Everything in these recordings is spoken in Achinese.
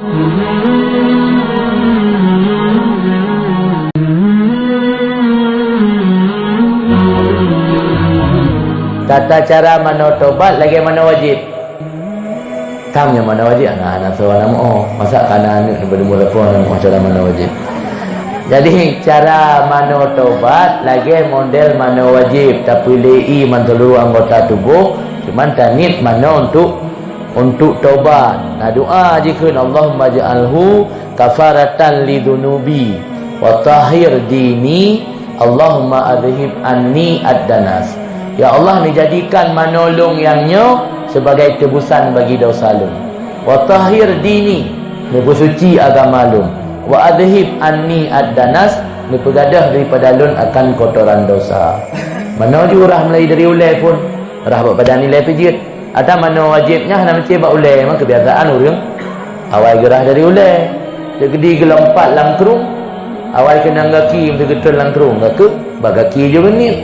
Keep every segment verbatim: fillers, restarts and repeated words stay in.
Tata cara manoe tobat lagèe manoe wajéb. Tam nyang manoe wajéb, hana, hana soe hana meu. Masa kana aneuk daripada umur lapan hana meu cara manoe wajéb. Jadi, cara manoe tobat lagèe model manoe wajéb, tapeulé ié man seuluruh anggota tuboh, cuman taniet manoe untuk, untuk tobat. Tadoa jikheun, "Allahumma ij'alhu kafaratan li dzunubi, wa tahhir dini, Allahumma adzhib anni ad-danas." Ya Allah, neujadikan manoe lôn nyang nyoe sibagai teubusan bagi desya lôn. "Wa tahhir dini," neupeusuci agama lôn. "Wa adzhib anni ad-danas," neupeugadôh daripada lôn akan kotoran desya. Manoe jih rhah mulai dari ulèe phôn, rhah bak padan ilèe pih jeuet. Ata manoe wajéb nyan hana meusti bak ulèe, memang keubiasaan ureueng awai geurhah dari ulèe. Teukeudi geulompat lam krueng, awai keunong gaki, meuseugeutreun lam krueng, ka keuh bak gaki jih geuniet.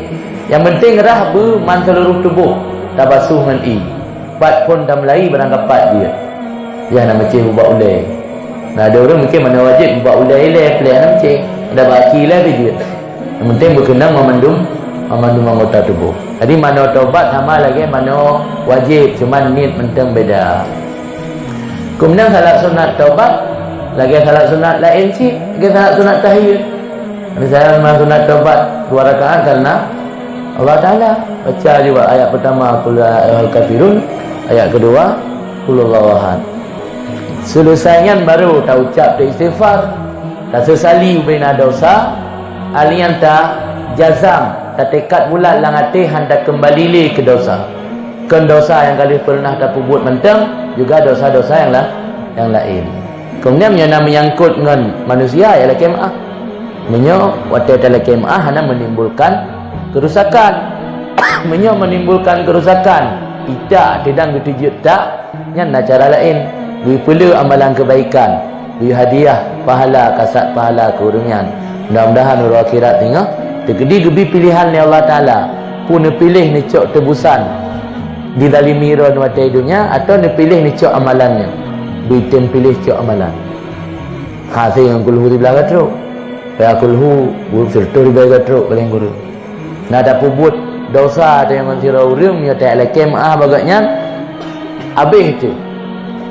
Nyang penting rhah beu man seuluruh tuboh, tabasuh ngon ié. Pat phôn tameulai barang ka pat jeuet. Nyan hana meusti bak ulèe. Na, ada ureueng mungken manoe wajéb bak ulèe ilèe, plèh hana meusti. Dak bak gaki ilèe pih jeuet. Nyang penting beukeunong mandum, mandum anggota tuboh. Jadi, manoe tobat sama lagèe manoe wajéb, cuman niet mantong beda. Keumudian, salat sunat tobat lagèe salat sunat laén cit, lagèe salat sunat tahiyat. Misalnya, sunat tobat dua rakaat karena Allah Taala. Baca juga ayat pertama, "Qul ya ayyuhal kafirun," ayat kedua, "Qul huwallahu ahad." Selesai nyan baru taucap teuistighfar, tasesali ubena desya, alian tajazam, tatekad bulat lam até hana takeumbali lé keu desya. Kon desya nyang ka lheueh peureunah tapeubuet mantong, juga desya-desya nyang la-, nyang laén. Keumudian, meunyoe na meunyangkot ngon manusia, ya lakèe meu'ah. Meunyoe watèe talakèe meu'ah hana meunimbulkan keurusakan. Meunyoe meunimbulkan keurusakan, itak teudang geuteujeuet tak, nyan na cara laén. Bri peuleueh amalan keubaikan, bri hadiah pahala, kasat pahala keu ureueng nyan. Mudah-mudahan uroe akhirat singoh teukeudi geubri piléhan lé Allah Taala, peue neupiléh neucok teubusan dizalimi droe watèe donya, atawa neupiléh neucok amalan nyan. Bri tem piléh cok amalan. Hase ngon kulhu siblah gatrok. Paya kulhu, bu-, sireutoh ribèe gatrok paleng kureueng. Na tapeubuet desya teuh ngon sidroe ureueng, meunyoe talakèe meu'ah bak gobnyan, habéh teuh.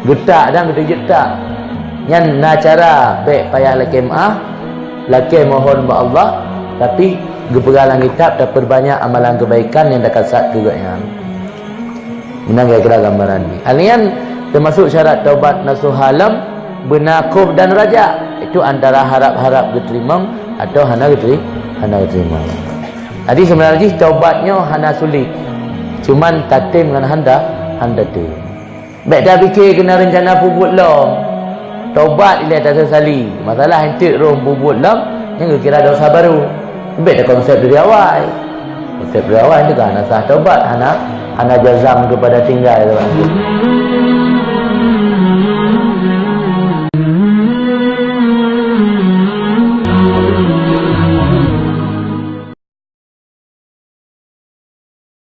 Geutak dan geuteujeuet tak. Nyan na cara bèk payah lakèe meu'ah, lakèe mohon bak Allah, tapi geupeugah lam kitab, tapeubanyak amalan keubaikan nyang takasat keu gobnyan. Meunan kira-kira gambaran jih. Alian teumasok syarat taubat nasuha lom beuna khof dan raja. Itu antara harap-harap geuteurimong atau hana geuteri-, hana geuteurimong. Jadi, seubeunajih taubat nyoe hana sulit. Cuman tatem ngon handa, handa tem. Bèk tapike keunan reuncana peubuet lom. Tobat ilèe tasesali. Masalah enteuk rhom peubuet lom, nyan geukira desya baru. Bèk takonsep dari awai. Konsep dari awai nyan ka hana sah tobat, hana, hana jazam kepada tinggai tu.